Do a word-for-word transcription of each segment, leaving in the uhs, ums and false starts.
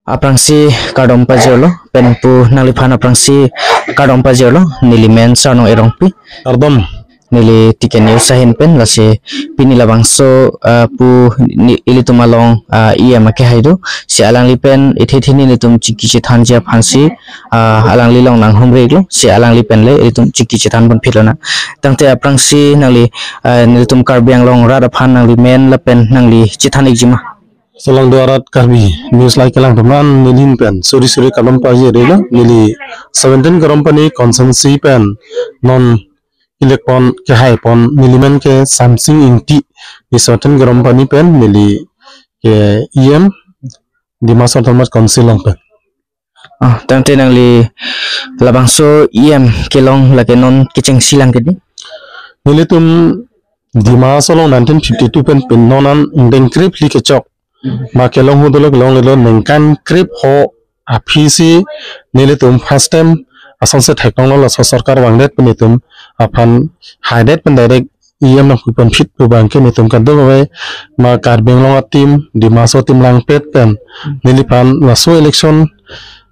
Aphrangsi kardom pajirlo, pen pu nangliphan aphrangsi kardom pajirlo, neli men Sarnong Erongpi. Kardom. Neli T K News ahin pen, lasi pini labangso, ah, pu ni, ilitum along, ah, E M akehai do, si alangli pen ithi ithi nelitum chingki chethanji aphansi, ah, alangli along nanghumri iklo, si alangli pen le ilitum chingki chethan pon phit lonang. Tangte aphrangsi nangli, ah, nelitum Karbi Anglong rat aphan nangli men lapen nangli chethan ikji ma? Solangdo arat Karbi News Live kelang teman, neli ahin pen suri suri kardom pajirlo, neli seventeen Garampani constituency pen non elect pon kehai pon, neli men ke Samsing Ingti, neli seventeen Garampani pen, neli ke E M Dima Hasao Autonomous Council along pen. Ah, tangte nangli labangso E M kelong lake non kechengsi lang ke dei? Nelitum Dima Hasao along nineteen fifty-two pen pen non an ingdeng krip phli kechok. Ma kelong hu dolo, kelonglelo, ningkan krip ho aphi si nelitum first time asonse theklonglo, laso sorkar vangdet pen itum aphan haidet pen direct E M nangpi pon phit pu abang ke nelitum kadokave ma Karbi Anglong atim, Dima Hasao atim langpet pen neliphan laso election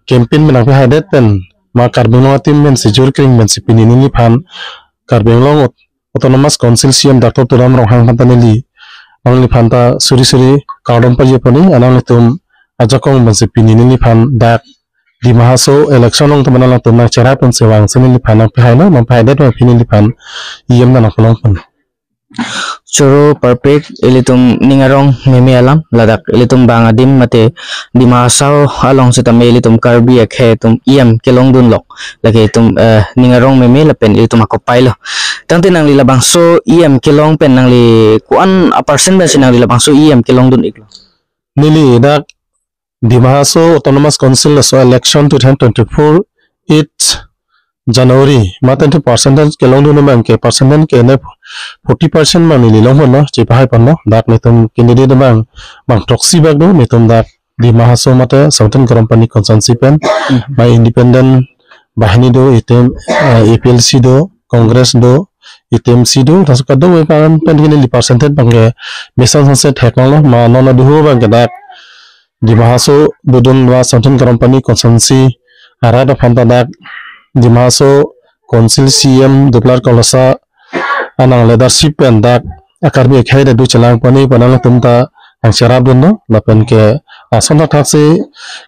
campaign pen nangpi haidet pen ma Karbi Anglong atim pensi jor kring pensi pini neliphan Karbi Anglong Aut-, Autonomous Council C E M Doctor Tuliram Ronghang aphan ta neli nangliphan ta suri suri kardom pajir pon, alanglitum ajakong pensi pini neliphan dak Dima Hasao election along teman alangtum nangcherap pensi vangsi neliphan nangpi hailo, nangpi haidet ma pini neliphan E M ta nangpalong pon. Choro parpik, ilitum ning arong meme alam, ladak ilitum bang adim mate Dima Hasao along sitame ilitum Karbi akhei atum E M kelongdun lok, lake itum, eh, ning arong meme lapen ilitum akopai lo. Tangte nangli labangso E M kelong pen nangli ko-an a percent pensi nangli labangso E M kelongdun iklo? Neli dak Dima Hasao Autonomous Council laso election two thousand twenty-four eight January mate percentage kelongdun abang ke, percentage ke ne forty percent abang neli long ponlo, chepahai ponlo. Dak netum candidate abang bang throksi bak do, netum dak Dima Hasao mate seventeen Garampani constituency pen, Mhm. ma independent banghini do, itum, eh, A P L C do, Congress do, I T M C do, laso kadokave aphan pen ke neli percentage abang ke mesen sonse theklonglo, ma non aduhu abang ke dak Dima Hasao dodun ba seventeen Garampani constituency arat aphan ta dak Dima Hasao Council C E M Duar Kolosa anang leadership pen dak a-Karbi akhei ta do chelang pon, pu alanglitum ta nangcherap dunlo, lapen ke lason thakthak si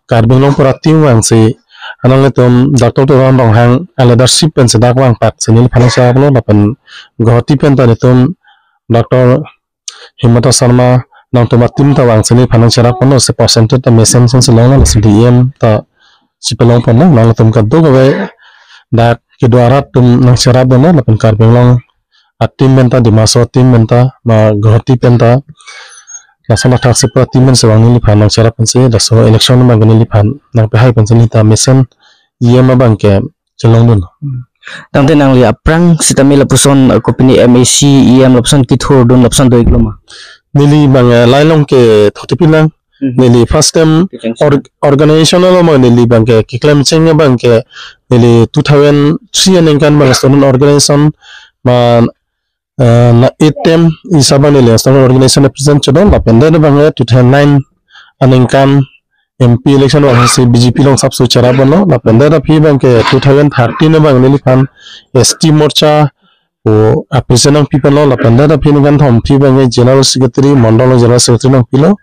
Karbi Anglong pura atim vangsi alanglitum Doctor Tuliram Ronghang a leadership pensi dak vangpak si neliphan nangcheraplo, lapen Guwahati pen ta netum Doctor Himanta Sharma nangtum atim ta vangsi neliphan nangcherap ponlo, si percentage ta mesen sonse longlo, si D M ta chepalong ponlo, nangtum kadokave dak kedo arat atum nangcherap dunlo, lapen Karbi Anglong atim pen ta, Dima Hasao atim pen ta, ma Guwahati pen ta, lason thakthak si pura atim pensi vang neliphan nangcherap pensi, laso election abang ke neliphan nangpahai pensi neli ta mesen E M abang ke chelongdun. Tangte nangli aphrang sitame lapuson, eh, kopine M A C, E M lapuson kethurdun lapuson do iklo ma? Neli abang, eh, lailong ke thotipin lang. Mhm. Neli first time Kecheng or-, organization along abang neli abang ke keklem cheng abang ke neli two thousand three aningkan abang student organization ma, eh, la eight term isi abang neli student organization represent chodon, lapen det abang ke two thousand nine aningkan M P election abang si B J P along sapso cherap ponlo, lapen det aphi abang ke two thousand thirteen abang neliphan S T Morcha pu a president nangpi ponlo, lapen det aphi ningkan thom aphi abang ke General Secretary, Mondol General Secretary nangpilo,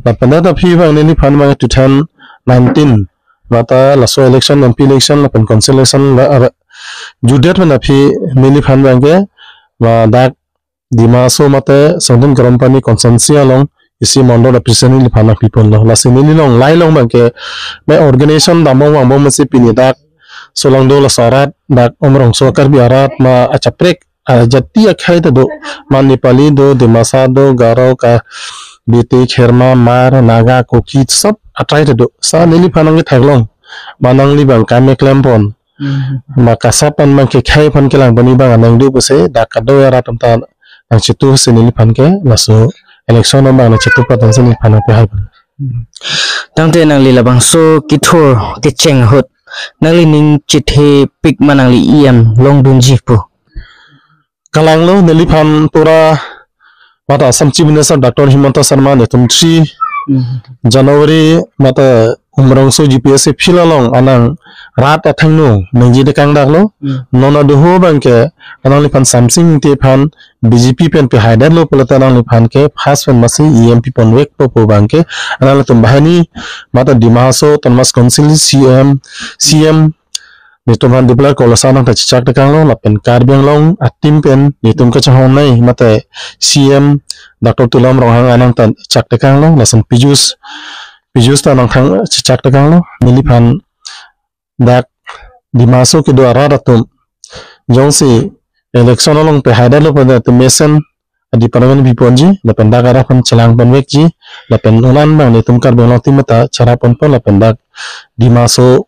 lapen det aphi abang neliphan abang two thousand nineteen mate laso election, M P election lapen council election la, ara, jutdet pen aphi neliphan abang ke ma dak Dima Hasao mate seventeen Garampani constituency along isi mondol a president neliphan nangpi ponlo. Lasi neli along lailong abang ke me organization dambom vangbom masi pini dak solangdo laso arat dak Umrongso Karbi arat ma achaprek ajati akhei ta do, ma Nepali do, Dimasa do, Garo, Ka-, Bete, Kherma, Hmar, Naga, Kuki, sob atrai ta do. Sa neliphan nangketheklong, ma nangli abang kam keklem pon, Mhm. ma kasap an abang kekhei aphan kelang pon abang anang do pusi dak kado arat atum ta nangchitu si neliphan ke laso election abang nangchitu patan si neliphan nangpahai pon. Tangte nangli labangso kethur kecheng ahut nangli ning chethepik ma nangli E M longdunji pu? Kalanglo, neliphan pura mate Assam Chief Minister Doctor Himanta Sharma netum three Mhm. January mate Umrongso G P S C field along anang rat athengno nangji dekang daklo. Hmm. Non aduhu abangke anangliphan Samsing Ingti aphan B J P pen pehai detlo pulote anangliphan ke first pen masi E M piponvekpo pu abangke analitum banghini mate Dima Hasao Autonomous Council C M, C M netum aphan Deeplal Gorlosa nangta chechak dekanglo, lapen Karbi Anglong a-team pen netum kachinghon nei mate C M Doctor Tuliram Ronghang anangta chak dekanglo, lason Piyush, Piyush ta nangthang chechak dekanglo, neliphan dak Dima Hasao kedo arat atum jongsi election along pehai detlo pen atum mesen a-department piponji, lapen dak arat aphan chelangponvekji, lapen non an abang netum Karbi Anglong a-team ta cherapponpo, lapen dak Dima Hasao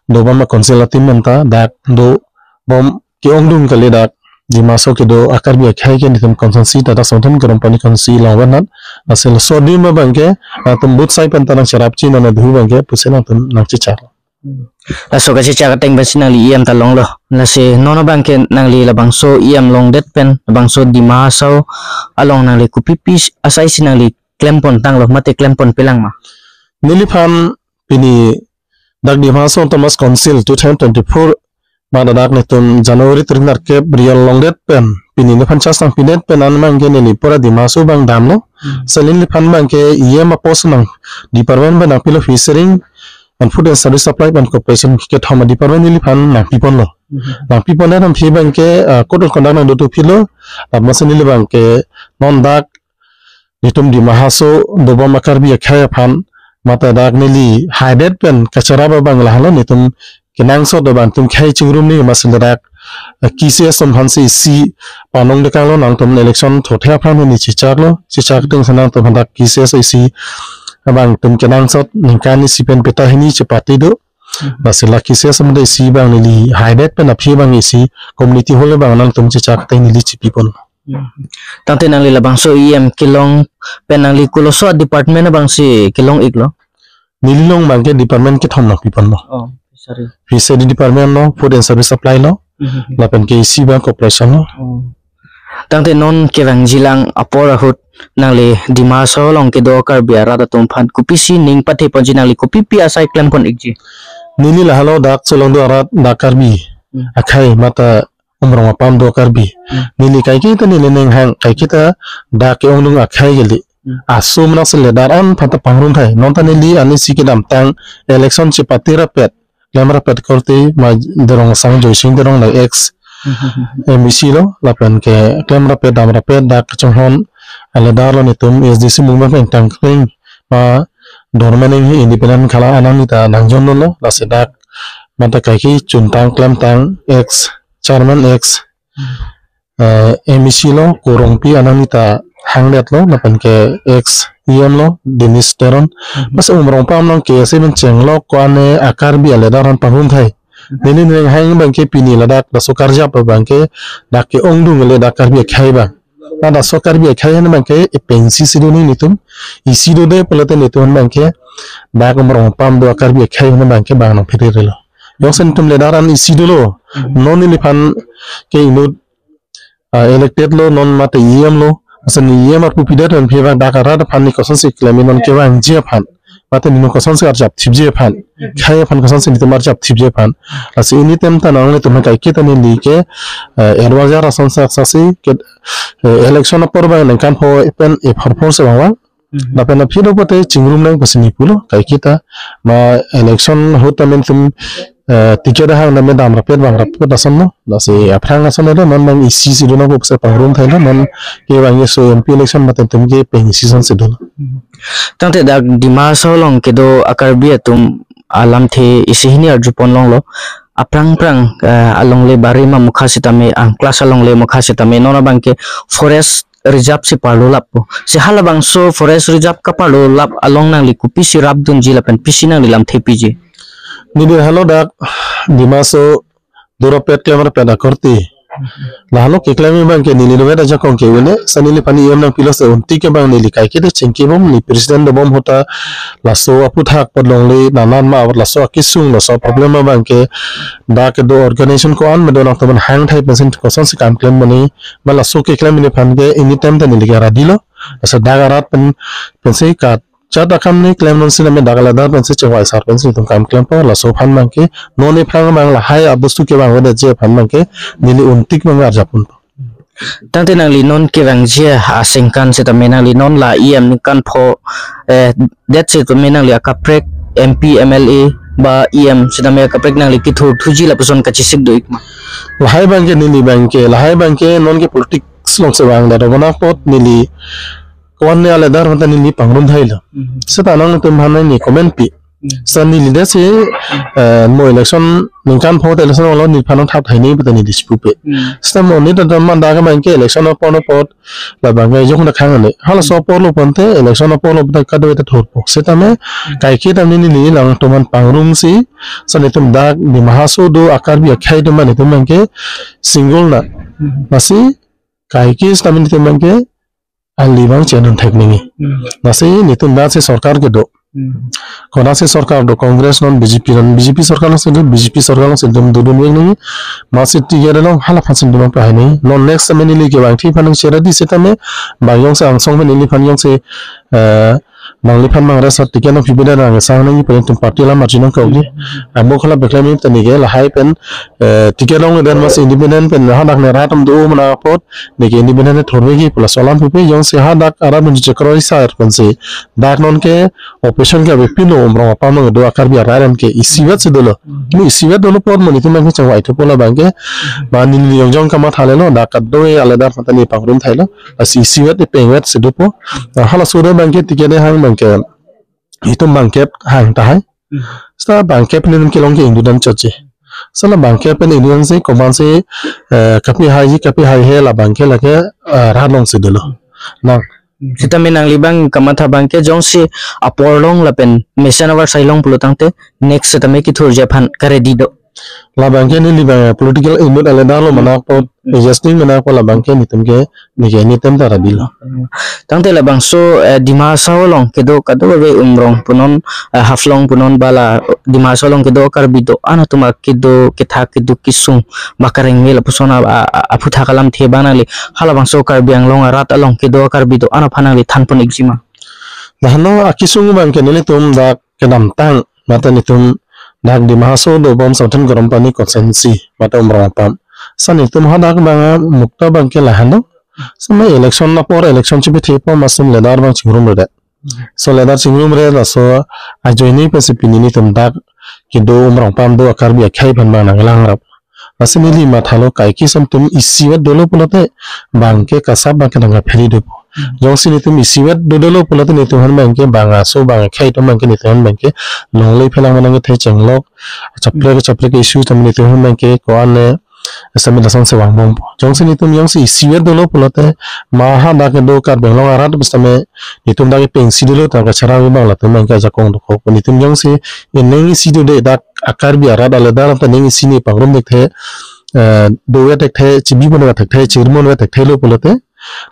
dobom a-council a-team anta dak dobom ke-ongdung kali dak Dima Hasao kedo a-Karbi akhei ke netum constituency ta dak Songthan Korompani constituency along vanat, asel sodim abangke atum both side pen ta nangcherapji, non aduhu abangke pusi nangtum nangchechak. Laso kachechak ateng pensi nangli E M ta longlo. Lasi non abangke nangli labangso E M longdet pen labangso Dima Hasao along nangli kopipi asai si nangli klempontanglo mate klemponpelang ma? Neliphan pini dak Dima Hasao Autonomous Council two thousand twenty-four mate dak netum January tarik nerkep rial longdet pen pini nephan chas nangpidet pen an abangke neli pura Dima Hasao abang damlo. Hmm. Selin neliphan abangke E M a-post nang department abang nangpilo, Fishery and Food and Service Supply and Corporation, kethom a-department neliphan nangpiponlo. Mhm. Nangpipondet aphi abangke, ah, code of conduct nangdothupilo, lapen masi neli abangke non dak netum Dima Hasao dobom a-Karbi akhei aphan mate dak neli haidet pen kacherap abang lahelo, netum kenangsot abang netum khei chingrum ni masi dak, eh, K C S atum aphansi isi panong dekanglo, nangtum election thothe aphan neli chechaklo, chechak ateng si nangtum dak K C S isi abang netum kenangsot ningkan isi pen petahini chepate do. Mhm. Lasi la K C S mate isi abang neli haidet pen aphi abang isi community hall abang nangtum chechak ateng neli chepipon. Mhm. Tangte nangli labangso E M kelong pen nangli koloso department abangsi kelong-iklo? Neli along abangke department kethom nangpiponlo. Oh, sorry. Fishery department lo, Food and Service Supply lo, Mhm. lapen ke isi abang Corporation lo. Oh. Tangte non kevangjilang apor ahut nangli Dima Hasao along kedo Karbi arat atum aphan kopisi ning patheponji, nangli kopipi asai klempon-ikji? Neli lahelo dak cholong do arat dak Karbi Hmm. akhei mate Umrong apam do Karbi. Hmm. Neli kaiketa neli ning hang kaiketa dak ke-ongdung akhei kali. Hmm. Asum nangsi ledar an aphanta pangrum thai. Non ta neli ani si kedamtang election chepate rapet, klem rapet korte ma Derong asong Joysing Derong la ex Hmm. M A C lo, lapen ke klem rapet dam rapet dak kachinghon aledar lo netum A S D C movement pen tangkring ma Dorman Enghi independent khala anang neta nangjon lo, lasi dak mate kaike chuntang klemtang ex chairman ex, Hmm. eh, M A C lo Korongpi anang neta hangdetlo, lapen ke ex E M lo Dinesh Teron. Hmm. Masi Umrong apam along K S A pen chenglok ko-an a-Karbi aledar an pangrum thai. Hmm. Neli ning hang abangke pini ladak laso karjap abangke dak ke-ongdung le dak Karbi akhei abang. Na laso Karbi akhei an abangke epengsi si do ni netum. Isi dode pulote netum abangke dak Umrong apam do a-Karbi akhei an abangke bang nangphere relo. Jongsi netum ledar an isi dolo. Hmm. Non neliphan ke inut, ah, elected lo, non mate E M lo. Masi E M arpu pidet pen phi abang dak arat aphan ne kosonsi klem, non kevangji aphan mate netum kosonsi arjap thipji aphan, khei aphan kosonsi netum arjap thipji aphan. Lasi ini tem ta nanglitum kaike ta neli ke, eh, advisor ason sak sasi ke, eh, election apor abang ningkan pho pen e phor phor si vangvang. Mhm. Lapen aphi do pote chingrum nang pusi neli pulo, kaike ta ma election ahut amen tum, eh, ticket ahang name dam rapet vang rapet ason lo. Lasi aphrang ason lo, non nang isi si do nang pusi pangrum thai lo, non kevangji so M P election mate tum ke peng isi son si do lo. Mhm. Tangte dak Dima Hasao along kedo a-Karbi atum alamthe isi hini arjupon longlo. Aphrang phrang, eh, alongle bari ma mukha sitame, angklas alongle mukha sitame, non abangke forest reserve si parlo lappo. Si halabangso forest reserve kaparlo lap along nangli kopisi rapdunji lapen pisi nangli lamthe piji? Neli helo dak Dima Hasao do rapet klem rapet akorte. Lahelo keklem abangke neli dovet ajakong ke-un-e, sa neliphan E M nangpilo sa unti ke abang neli kaike ta chingkibom, neli president dobom ahut ta laso aphuthak apot longle nanan ma laso akesung laso problem abangke dak kedo organization ko-an ma do nangtum aphan hang thai pensi kosonsi kam klem mane ma laso keklem neliphan ke anytime ta neli ke radilo. Laso dak arat pen pensi kat Jat akam ni klem non sitame dak aladar pensi chengvai sar pensi itum kam klempo, laso aphan abangke non ephrang abang lahai abostu kevang avedet aphan abangke neli untik abang arjap ponpo. Tangte nangli non kevangji aningkan sitame nangli non la E M ningkan pho, eh, det sitame nangli akaprek M P, M L A ba E M sitame akaprek nangli kethur thuji lapuson kachesik do-ik ma? Lahai abangke neli abangke, lahai abangke non ke politics along si vang dado, bonapot neli ko-an ne aladar mata neli pangrum thailo. Mhm. Seta nangtum aphan neli comment pi. Hmm. Seta neli det si, eh, mo election ningkan pho election olo neliphan nangthap thainei pata neli chipupe. Hmm. Seta mo ni ta man dak abangke election apor apor labangke jong na khang ne. Halaso apor lo ponte election apor lo ponte kadokave ta thurpo. Sitame kaike tame neli nangtum aphan pangrumsi, seta netum dak Dima Hasao do a-Karbi akhei atum netum abangke single na. Hmm. Lasi kaike sitame netum abangke ali abang chenun thek nangji. Hmm. Lasi netum dak si sorkar kedo. Hmm. Konat si sorkar do, Congress non, B J P non, B J P sorkar along si do, B J P sorkar along si netum dodun vek nangji. Masi ticket along hala aphan si netum pahai nangji. Non next time neli kevangji aphan nang share di sitame, bang jongsi angsong pen neliphan jongsi, eh, nangliphan mang rasa ticket nangpipedet nang sang nangji pen netum party alam arjunong kau di. Hmm. Amo khala beklem tani ke lahai pen, eh, ticket along dan masi independent pen hadak ne rat atum do mana apot, neke independent thurvekji pu laso alam pupe, jongsi hadak arat nunji chekroi sar pensi dak non ke opposition ke ave pilo, Umrong apam do a-Karbi arat an ke isivet si dolo. Ni isivet dolo apot mo netum abangke chengvai thupo labangke. Ba neli jongjong kamatha lelo, dak kadokave aladar mata neli pangrum thailo. Lasi isivet epengvet si dopo. Ah, halaso do abangke ticket hang abangke itum bangkep hang tahai. Hmm. Seta bangkep netum kelong ke ingdun dan choche. Seta la bangkep pen ingdun si komansi, eh, kapi haiji, kapi haihe labangke lake, eh, rat along si dolo. Nang. Sitame nangli abang kamatha abangke jongsi apor long lapen mesen avarsai long pulo tangte next sitame kethurji aphan ka-ready do? Labangke neli abang political inut aladar lo mana apot, Hmm. adjusting mana apot labangke netum ke neke netum ta ready lo. Hmm. Tangte labangso, eh, Dima Hasao along kedo kadokave Umrong punon, eh, Haflong punon ba la Dima Hasao along kedo Karbi do-an atum akedo kethak keduk kesung ba karengve lapuson a, a, a, aphuthak alamthe abang nangli halabangso Karbi Anglong arat along kedo Karbi do-an aphan nangli than pon-ikji ma? Lahelo akesung abangke nelitum dak kedamtang mata netum dak Dima Hasao dobom Southern Garo Pani constituency mata Umrong apam. Seta netum hadak abang mukta abangke lahelo. Seta election apor election chipi thepo masum ladar abang chingrumredet. So ladar chingrumre laso ajoine pensi pini netum dak kedo Umrong apam do a-Karbi akhei aphan abang nanglangrap. Lasi neli mathalo kaike seta netum isivet dolo pulote bangke kasap bangke nangkaphere dopo. Hmm. Jongsi netum isivet do dolo pulote netum aphan bangke bang aso bang akhei atum bangke netum aphan bangke longle phelang manang kethe chenglok. Chaprek chaprek issue tame netum aphan bangke ko-an ne esame lason si vangbompo. Jongsi netum jongsi isivet dolo pulote ma hadak kedo Karbi Anglong arat pusitame netum dak pengsi dolo tang kacherap abang latum bangke ajakong dokok. Netum jongsi ening isi dode dak a-Karbi arat aladar ta ning isi ne pangrum thekthe, eh, dove thekthe, chibi ponve thekthe, chirmonve thekthelo pulote.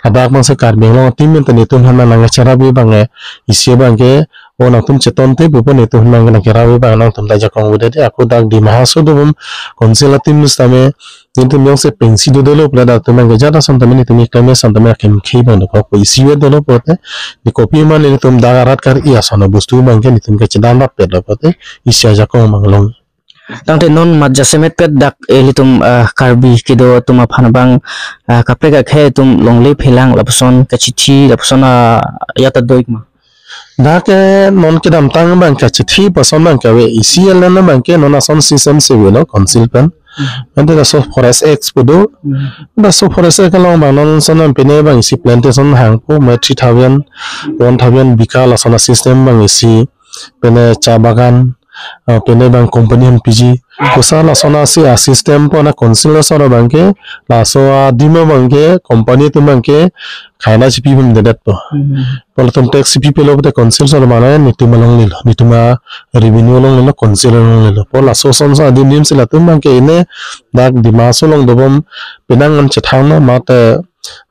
Hadak mangse Karbi Anglong atum pen ta netum aphan nangcherap abang, eh, isi abangke, o nangtum chetonte pupo netum aphan nangcherap abang nangtum ta jakong avedet, ako dak Dima Hasao dobom council atum sitame, netum jongsi pengsi do dolo pulote dak atum bangke jat ason tame netum iklem ason tame akemkhe abang dokok isivet dolo pulote, ne kopi ma netum dak arat kar-i ason abostu bangke netum kachedam rapet lo pulote, isi ajakong abang long. Tangte non mat jasemet pet dak ilitum, ah, Karbi kedo atum aphan abang, ah, kaprek akhei atum longle phelang lapuson kachithi lapuson, ah, ya ta do-ik ma? Dak ke non kedamtang abang kachithi puson abang kave isi alam abangke non ason system si avelo council pen. Hmm. Ante laso Forest Act pu do. Hmm. Laso Forest Act along abang non ason pine abang isi plantation hangpo me three thousand, one thousand bigha lason a-system abang isi pine cha bagan, ah, pine abang company aphan piji. Kosa lason asi a-system pu na council asor abangke, laso adim abangke, company atum abangke, khaina chipi pum dedetpo. Hmm. Pu latum tax chipi pelo pute council asor mane netum alonglelo, netum a-revenue alonglelo, council alonglelo. Pu laso ason adim adim si latum abangke ine dak Dima Hasao along dobom penang an chethang na mate,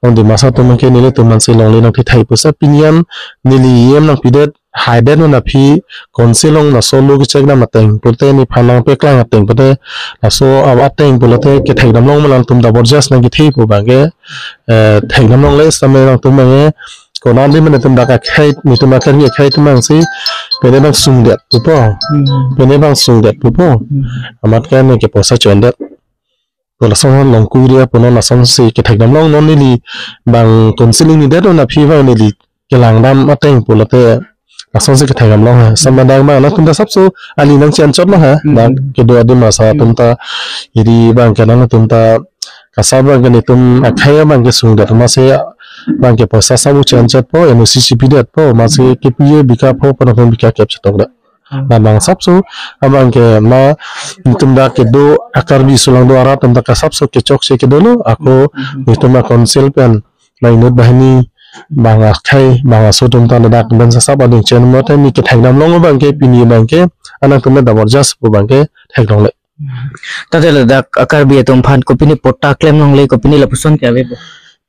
ong Dima Hasao atum abangke nelitum aphan si longle nangthithai pusi pini an neli E M nangpidet, haidet non aphi council along laso lo kechek dam ateng pute nephan nangpeklang ateng pute laso a-, ateng pulote kethekdam long ma nangtum ta borjas nangkethe pu abangke, eh, thekdam longle sitame nangtum abangke konat di mane tum dak akhei, netum akarbi akhei atum abang si pene abang sungdet pupo. Hmm. Pene abang sungdet pupo. Hmm. Amat ke ne ke poisa chondet. Pu lason longkuri apo non lason si kethekdam long non neli bang counseling ni det on aphi abang neli kelangdam ateng pulote lason si kethekdam long ha. Sama dak abang nangtum ta sapso ali nangchenchot lo ha. Hmm. Dak kedo adim asa atum ta iri abang ke nangtum ta kasa abang ke netum akhei abang ke sungdet amatsi abang ke poisa sabu chenchot po, N O C C pidetpo, amatsi kepi-e bika po, pu nangtum bika kep chetok da. Hmm. Labang sapso abang ke ma netum dak kedo akarbi sulang do arat atum ta kasapso kechokche kedo lo, ako Hmm. netum a council pen ma inut banghini bang akhei bang aso atum ta ladak pen sasap ading chen mate ne kethekdam long abang ke pini abang ke anang atum ta dabar jas pu abang ke theklongle. Tangte ladak akarbi atum aphan kopine patta klem longle, kopine lapuson ke ave bo?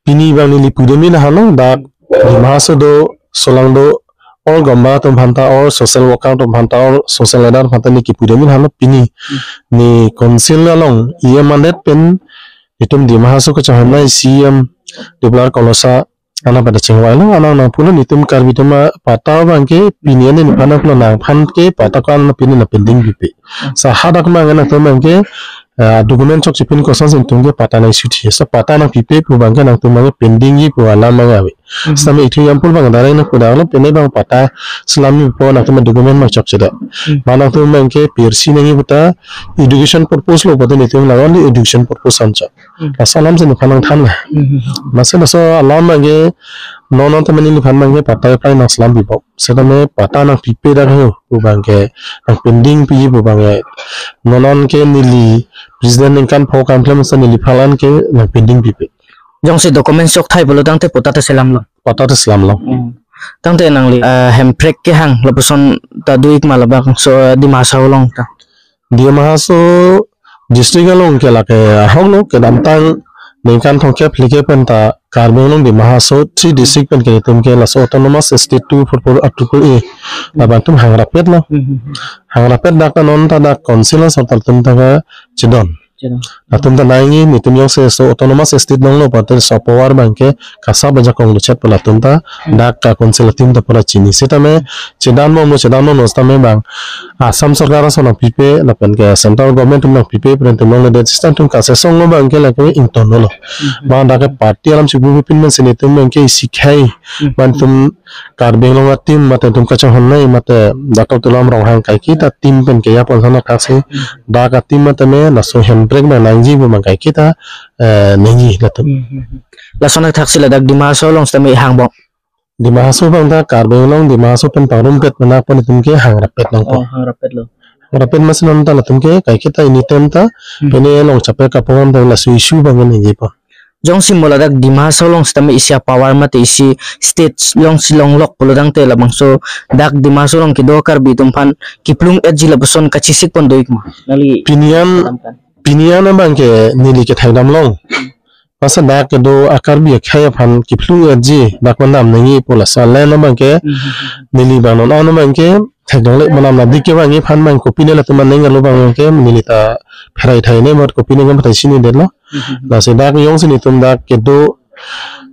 Pini abang neli pudun min halo dak Dima Hasao do, Solangdo, all gamba atum aphan ta, all social worker atum aphan ta, all social leader aphan ta neli kipudun min halo pini. Ne council along E M mandet pen netum Dima Hasao kachahon nai C E M Debolal Gorlosa anang pada chingvai lo, anang nangpulo netum Karbi atum a patta abang ke pini an nephan nangpulo, nangphan ke patta ko-an pini nangpending pipe. Sa hadak abang nangtum abang ke, ah, document chokche pen kosonsi netum ke patta nangsuthi. Sa patta nangpipe pu abang ke nangtum abang ke pending ji pu alam abang ave. Hmm. Sami ithu yampul abang direct nangpudaklo pene abang patta selam pipo nangtum document abang chokche da. Hmm. Ma nangtum abang ke P R C nangji puta education purpose lo pute netum la only education purpose anchot. Hmm. Laso alam si nephan nangthan na. Hmm. Amatsi laso alam abang ke non non tame nephan abang ke patta apply nangselam pipo. Setame patta nangpipe dak ho pu abang ke nangpending pi pu abang ke. Non non ke neli president ningkan pho kam klem sa neliphan an ke nangpending pipe. Jongsi document chokthai pulo tangte patta ta selam lo. Patta ta selam lo. Hmm. Tangte nangli, eh, Hemprek kehang lapuson ta do-ik ma labangso, eh, Dima Hasao along ta? Dima Hasao district along ke lake ahok lo, kedamtang ningkan thomkep phlikep pen ta Karbi Anglong Dima Hasao three district pen ke netum ke laso autonomous state two four four article A labang atum hangrapet lo. Hmm. Hangrapet dak ta non ta dak council asor ta latum ta ke chedon. Chedon. Latum ta nangji netum jongsi laso autonomous state longlo pute laso power abang ke kasa baja kong luchet pu latum ta Hmm. dak ka council atum ta pura chini. Setame chedan bomlo, chedan bomlo setame abang Assam sorkar ason nangpipe lapen ke central government atum nangpipe pen netum longledet, system atum kasesong lo abang ke lake ingtonlo. Hmm. Abang dak ke party alam si bubu pin man si netum abang ke isi khei Hmm. abang netum Karbi Anglong atim mate netum kachahon nai mate dak Tuliram Ronghang kaiketa atim pen ke yapon sana thaksi Hmm. dak atim mate me laso Hemprek abang nangji pu abang kaiketa, eh, nangji latum. Hmm, hmm, hmm. Lason thaksi ladak Dima Hasao along setame hang bom. Dima Hasao abang ta Karbi Anglong Dima Hasao pen pangrumpet pen apot netum ke hangrapet nangpo. Oh, hangrapet lo. Hangrapet amatsi non ta latum ke kaiketa ini tem ta Hmm. pene along chapek kapong ta laso issue abang nangji po. Jongsi mo ladak Dima Hasao along setame isi a power mate isi state along si longlok pulo tangte labangso dak Dima Hasao along kedo Karbi atum aphan kiplung-etji lapuson kachesik pon do-ik ma? Nangli Pini an, kedamtang. Pini an abang ke neli kethekdam long. Amatsi dak kedo a Karbi akhei aphan kiplung-etji dak mandam nangji pu laso alam abang ke Hmm. neli abang non an abang ke theklongle, manam ladak ke abang iphan abang kopine latum aning arlo abang ke neli ta pherai thai ne mot kopine ke pherai chinidetlo. Hmm. Lasi dak jongsi netum dak kedo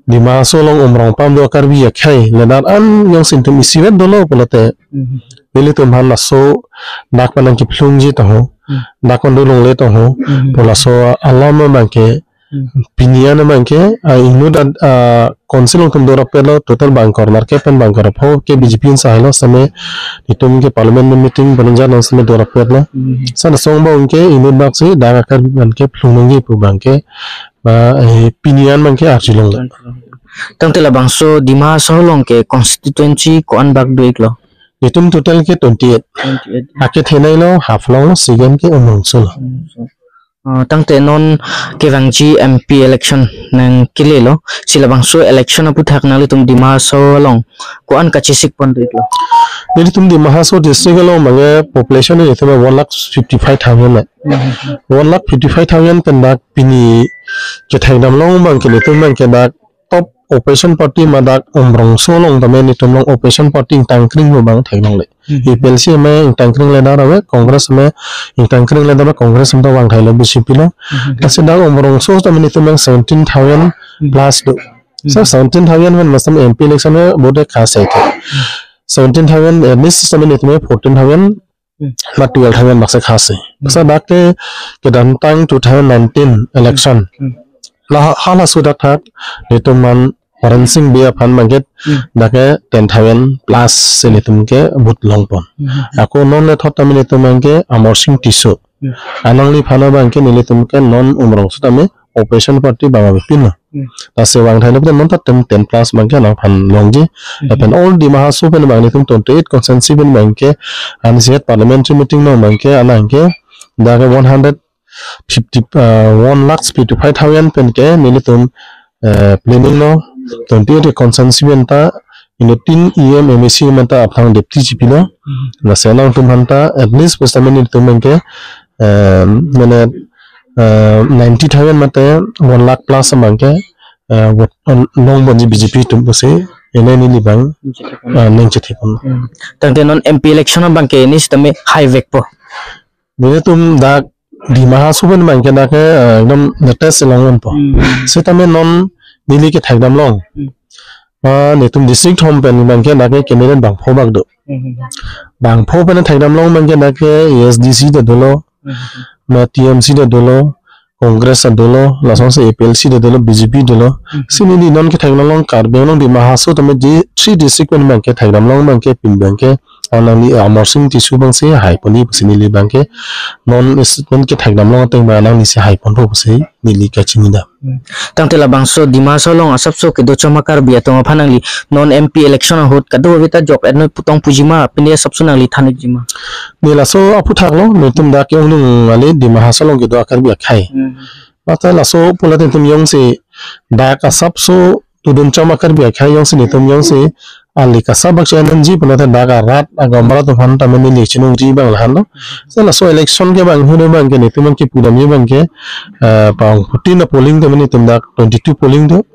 Dima Hasao along Umrong pam do Karbi akhei, ladak an jongsi netum isivet dolo pulote Hmm. nelitum aphan laso dak pen nangkiphlungji ta ho, Hmm. dak pen dolongle ta ho, Hmm. pu laso alam abang ke Hmm. Pini an abang ke, ah, inut ad-, ah, council along netum dorapetlo, total bangkor, narke pen bangkor pho ke B J P insa helo same, netum ke parliament meeting pen jana same dorapetlo. Hmm. Sana song abang ke inut bak si dak akar abang ke phlung nangji pu abang ke, ba, eh, pini an abang ke arjulong. Tangte labangso Dima Hasao along ke constituency ko-an bak do-iklo? Netum total ke twenty-eight. Twenty-eight. Akethenei lo Haflong lo, second ke Umrongso lo. Hmm, so. Uh, tangte non kevangji M P election nangkelelo, si labangso election aphuthak nanglitum Dima Hasao along ko-an kachesik pon do-iklo? Nelitum Dima Hasao district along abang ke population nelitum one lakh fifty-five thousand le. Hmm. One lakh fifty-five thousand pen dak pini kethekdam long abang ke nelitum abang ke dak top opposition party ma dak Umrongso along tame netum along opposition party ingtangkring pu abang theklongle. Hmm. A P H L C me ingtangkring le dar ave, Congress me ingtangkring le dar ave, Congress me ta vangthailo B J P lo. Hmm. Lasi dak Umrongso tame netum abang seventeen thousand Hmm. plus do. So seventeen thousand pen masam M P election ke vote khas hai the. Seventeen thousand, eh, miss system netum fourteen thousand Hmm. ma twelve thousand bak se khas hai. Hmm. Sa dak ke kedamtang two thousand nineteen election. Hmm. La ha-, halaso dak thak netum man Horen Sing Bey aphan bangke Hmm. dak ke ten thousand plus si netum ke vote longpon. Hmm. Ako non le thot tame netum bangke Amarsing Tisso. Hmm. Alangliphan bangke nelitum ke non Umrongso tame opposition party bang abipin lo. Hmm. Lasi vang thailo pen non ta ten, ten plus bangke alangphan longji. Hmm. Lapen all Dima Hasao pen bang netum twenty-eight constituency pen bangke an sihat parliamentary meeting along bangke alang ke dak ke one hundred fifty, uh, one lakh fifty-five thousand pen ke nelitum, uh, planning lo twenty-eight constituency pen ta ino tin E M M A C pen ta aphan deputy G P lo. Hmm. Lasi alangtum aphan ta at least pen ta nelitum bangke, uh, mane, uh, ninety thousand mate one lakh plus bangke, uh, vote, uh, longponji B J P atum pusi ene neli bang, uh, ning chethipon. Hmm. Tangte non M P election abangke ne sitame haivekpo. Netum dak Dima Hasao pen bangke dak ke, eh, ekdom latest along unpo. Hmm. Sitame non neli ke thekdam long. Hmm. Ah, netum district thom pen bangke dak ke candidate bangpho bak do. Hmm. Bangpho pen thekdam long bangke dak ke A S D C ta dolo, Hmm. ma T M C ta dolo, Congress ta dolo, lasonsi A P H L C ta dolo, B J P dolo. Hmm. Si neli non ke thekdam long Karbi Anglong Dima Hasao tame di three district pen bangke thekdam long bangke pin bangke alangli Amarsing Tisso bangsi haiponji pusi neli bangke non statement ke thekdam long ateng bang alanglisi haiponpo pusi neli kachinidam. Hmm. Tangte labangso Dima Hasao along asapso kedo choma Karbi atum aphan nangli non M P election ahut kadokave ta jok-et noi putong pujima, pini asapso nangli than-ikjima. Ne laso aphuthak lo, netum dak ke-ong nung ale Dima Hasao along kedo a-Karbi akhei. Hmm. Mate laso pulo netum jongsi dak asapso tudun choma Karbi akhei jongsi netum jongsi ali kasabak challenge ji pulote dak arat a-gaonbura atum aphan tame neli chiningri abang lahenlo. Sa laso election ke bang hino bangke netum bangke pudamji bangke, eh, pangphutin a-polling tame netum dak twenty-two polling do.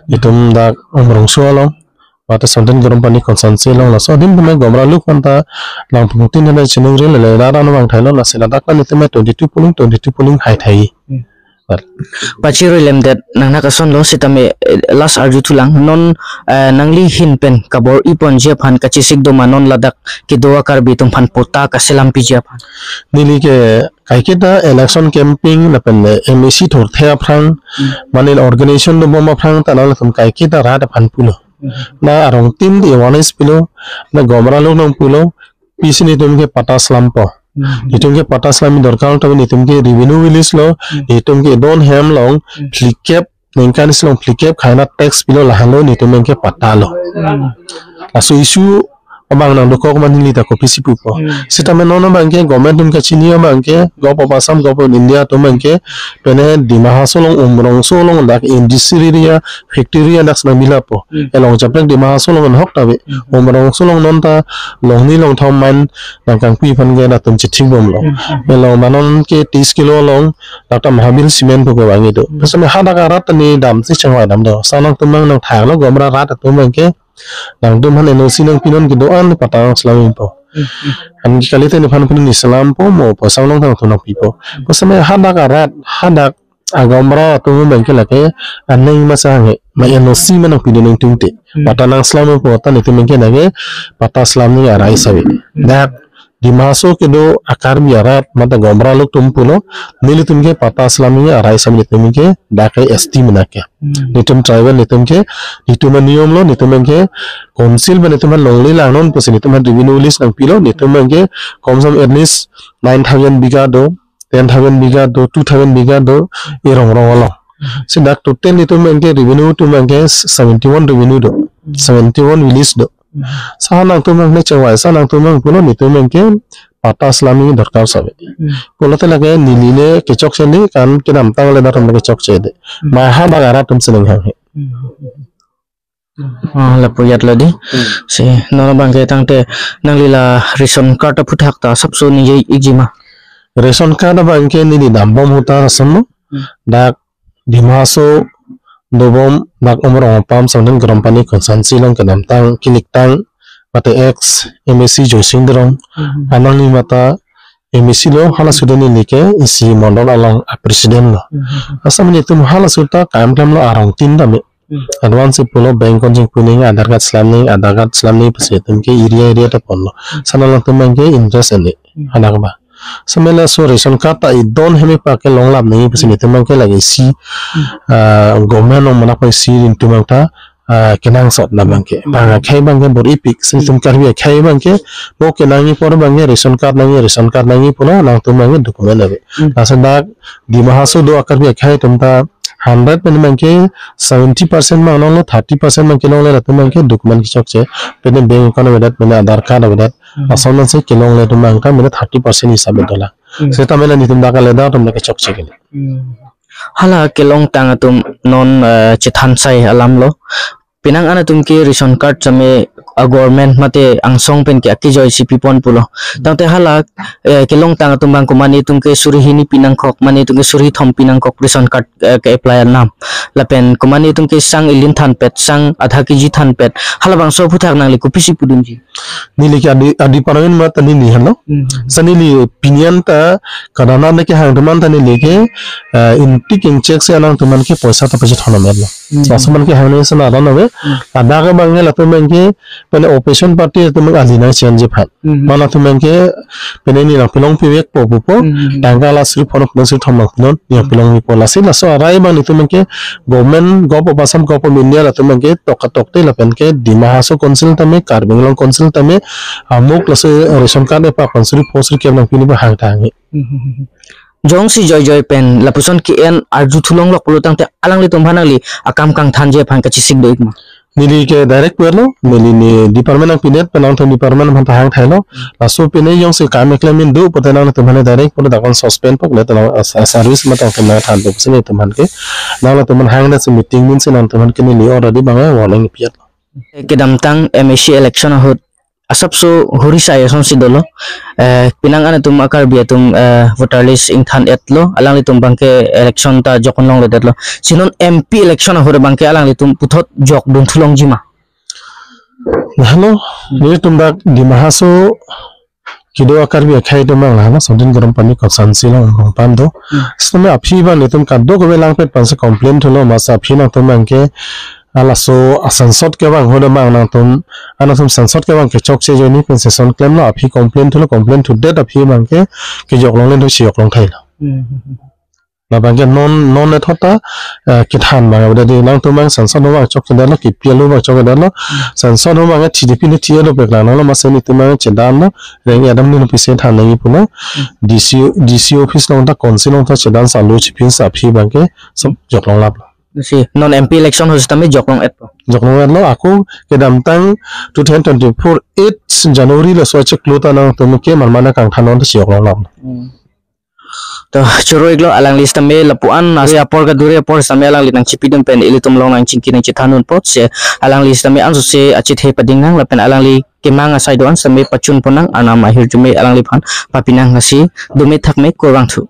Netum dak Umrongso along, mate Sonten Garampani constituency along laso adim tame gaonbura along aphan ta lang phutin hana chiningri lele rara no bang thailo lasi ladak netum twenty-two polling, twenty-two polling haithai. Hmm. Pachirui lemdet nangnak asonlo sitame, eh, last arjuthulang non, eh, nangli ahin pen kabor-iponji aphan kachesik doma non ladak kedo a-Karbi atum aphan patta kaselam piji aphan. Neli ke kaiketa election campaign lapen M A C thurthe aphrang, Hmm. mane organization dobom aphrang ta nangtum kaiketa rat aphan pulo. Hmm. Na arongtin awareness pilo, na gaonbura along nangpulo, pisi netum ke patta selampo. Hmm. Netum ke patta selam dorkar tame netum ke revenue village lo, Hmm. netum ke don hem along, Hmm. phlikep, ningkan isi along phlikep khaina tax pilo lahenlo netum ke patta lo. Hmm. Laso issue abang nangdokok ma neli ta kopisi pupo. Hmm. Sitame non bangke government atum kachini bangke, Govt of Assam, Govt of India atum bangke, pene Dima Hasao along Umrongso along dak industry area, factory area dak sena milapo. Hmm. Along chaplek Dima Hasao along ahok ta ave. Hmm. Umrongso along non ta longni longthom man nangkangpi aphan ke latum chithik bomlo. Hmm. Along manon ke tris kilo along dak ta Mahabir Cement pu kevangji do. Hmm. Sitame hadak arat ta ne damsi changvai dam do. Sa nangtum nang nangthaklo gaonbura rat atum bangke nangtum aphan N O C nangpinon kedo-an patta nangselampo. Hmm. An kalite nephan pini selampo mo poisa nangtum nangpipo. Hmm. Sitame hadak arat, hadak a-gaonbura atum bangke lake aning masa hanghe, ma N O C ma nangpidun nangtungte. Hmm. Patta nangselampo ta netum bangke lake patta selamji arai save. Hmm. Dak Dima Hasao kedo a-Karbi arat mate gaonbura along atum pulo, nelitum ke patta selamji arai save netum ke dak ke S T mena ke. Hmm. Netum tribal netum ke, netum aniyom lo, netum bangke council pen netum longle langnon pusi netum revenue list nangpilo, netum bangke komsam at least nine thousand bigha do, ten thousand bigha do, two thousand bigha do, erong rong along. Hmm. Si dak total netum bangke revenue atum bangke seventy-one revenue do, Hmm. seventy-one village do. Hmm. Sa nangtum bang ne chawai, sa nangtum bang pulo netum bangke patta selamji dorkar save. Hmm. Pulote lake neli le kechokche le kan kedamtang le daram kechokche de. Hmm. Ma hadak arat atum sening hanghe. Hmm. Ah, lapu ajat lo di. Hmm. Si, non bangke tangte nangli la ration card aphuthak ta asapso ningje-ikjima. Ration card bangke neli dambom ahut ta asonlo. Hmm. Dak Dima Hasao dobom dak Umrong apam Sonten Garampani constituency along kedamtang kiliktang mate ex M A C Joysing Teron. Hmm. Anang ni mata M A C lo, halaso ta neli ke isi mondol along a-president lo. Hmm. Asam netum halaso ta kaim klemlo arongtin tame. Hmm. Advance pulo bank account chingpu nangji, Aadhaar card selam nangji, Aadhaar card selam nangji pusi itum ke area area ta ponlo. Hmm. Lason alangtum abang ke interest ene. Hmm. Hadak ba. Laso mela so ration card ta idon hem ipa ke longlap nangji pusi Hmm. itum abang ke lake isi, Hmm. ah, government along mena pai isi itum abang ta, ah, kenangsot abang ke. Hmm. Bang akhei abang ke bor-ipik, si Hmm. itum Karbi akhei abang ke, bo kenangji apor abang ke ration card nangji, ration card nangji pulo, alangtum abang ke document ave. Hmm. Laso dak Dima Hasao do a-Karbi akhei atum ta hundred pen abang ke seventy percent abang longlo, thirty percent abang ke longle, latum abang ke document kechokche. Pen bank account avedet, pen Aadhaar card avedet. Hmm. Lason ansi kelongle atum abang ta mena thirty percent hisap dolang. Hmm. Seta mena netum dak kali dak atum dak kechokche kali. Hmm. Hala kelongtang atum non, eh, chethan sai alam lo. Penang an atum ke ration card sitame a-government mate angsong pen ke akejoi si pipon pulo. Tangte hala, eh, kelongtang atum abang komatne atum ke suri hini pinangkok, mane atum ke suri thom pinangkok ration card, eh, ke-apply anam. Lapen komatne atum ke sang ilin thanpet, sang adha K G thanpet. Halabangso aphuthak nangli kopisi pudunji? Neli ke adi, adi parangin mata neli henlo. Hmm. Laso neli opinion ta kadana ne kehang atum an ta neli ke, eh, ingtik ingchek si alangtum abang ke poisa ta pachethon ametlo. Hmm. Laso abang ke hang nangji sana aron ave. Hmm. Ladak abang ke latum abang ke pen opposition party atum abang ali nangchenji aphan. Hmm. Mane latum abang ke pen neli nangpilong pivekpo pupo. Hmm. Tangka la suri phongo phongo suri thom nangpilong, neli nangpilong pipo. Lasi laso arai abang netum abang ke government, Government of Assam, Government of India latum abang ke tok katok te lapen ke Dima Hasao Council tame, Karbi Anglong Council tame, amuk laso ration card epa pon suri pho suri kep nangpi nangji pu hang tangji. Hmm. Jongsi joijoi pen lapuson ke-en arju thulonglok pulo tangte alanglitum aphan nangli akam kangthanji aphan kachesik do-ik ma? Neli ke direct pulo, neli ne department nangpidet pen nangtum department aphan ta hang thailo. Laso pen jongsi kam keklem in do pute nangtum aphan direct pulo, dakon suspend pok le ta nang as-, as-, service matang tum nangthanpo pusi netum aphan ke. Nangtum aphan hang nasi meeting min si nangtum aphan ke neli already abang warning piat. Kedamtang M A C election ahut asapso huri sai asonsi dolo. Eh, penang an atum a-Karbi atum, eh, voter list ingthan-etlo, alanglitum abang ke election ta jokdun longledetlo. Si non M P election ahut abang ke alanglitum puthot jokdun thulongji ma? Lahelo, netum dak Dima Hasao kedo a-Karbi akhei atum abang lahelo, Songtin Garampani constituency along abang pam do. Hmm. Sitame aphi abang netum kadokave langpet pensi complain thulo, masa aphi nangtum abang ke, ah, laso asansot kevang ahut abang nangtum, ah, nangtum sansot kevang kechokche ajoine pen session klemlo, aphi complain thulo, complain thudet aphi abang ke kejok longle, thu si jok long thailo. Hmm. Labang ke non, non ethot ta, eh, kethan abang, ada di nangtum abang sansot abang chokchedetlo, K P L abang chokchedetlo, sansot abang T D P ne T L abang peklang nanglo, masa netum abang chedanlo, reng adam ne pise than nangji pulo, D C, D C office along ta council along ta chedan salo chipin sa aphi abang ke, sob jok longlaplo. Si non M P election ahut sitame jok long-etpo. Jok long-etlo, ako kedamtang two thousand twenty-four eight January laso achiklo ta nangtum ke malmana kangthan non ta si jok longlaplo. Hmm. To, choro-iklo alangli sitame lapu-an, ase apor kaduri apor sitame alangli nangchipidun pen ilitum along nangchingki nangchethandun apotsi alangli sitame ansose achethe pading nang lapen alangli kemang asai do-an sitame pachun pon nang, Arnam ahirjume alangliphan papi nang, lasi dome thakme, kurvangthu.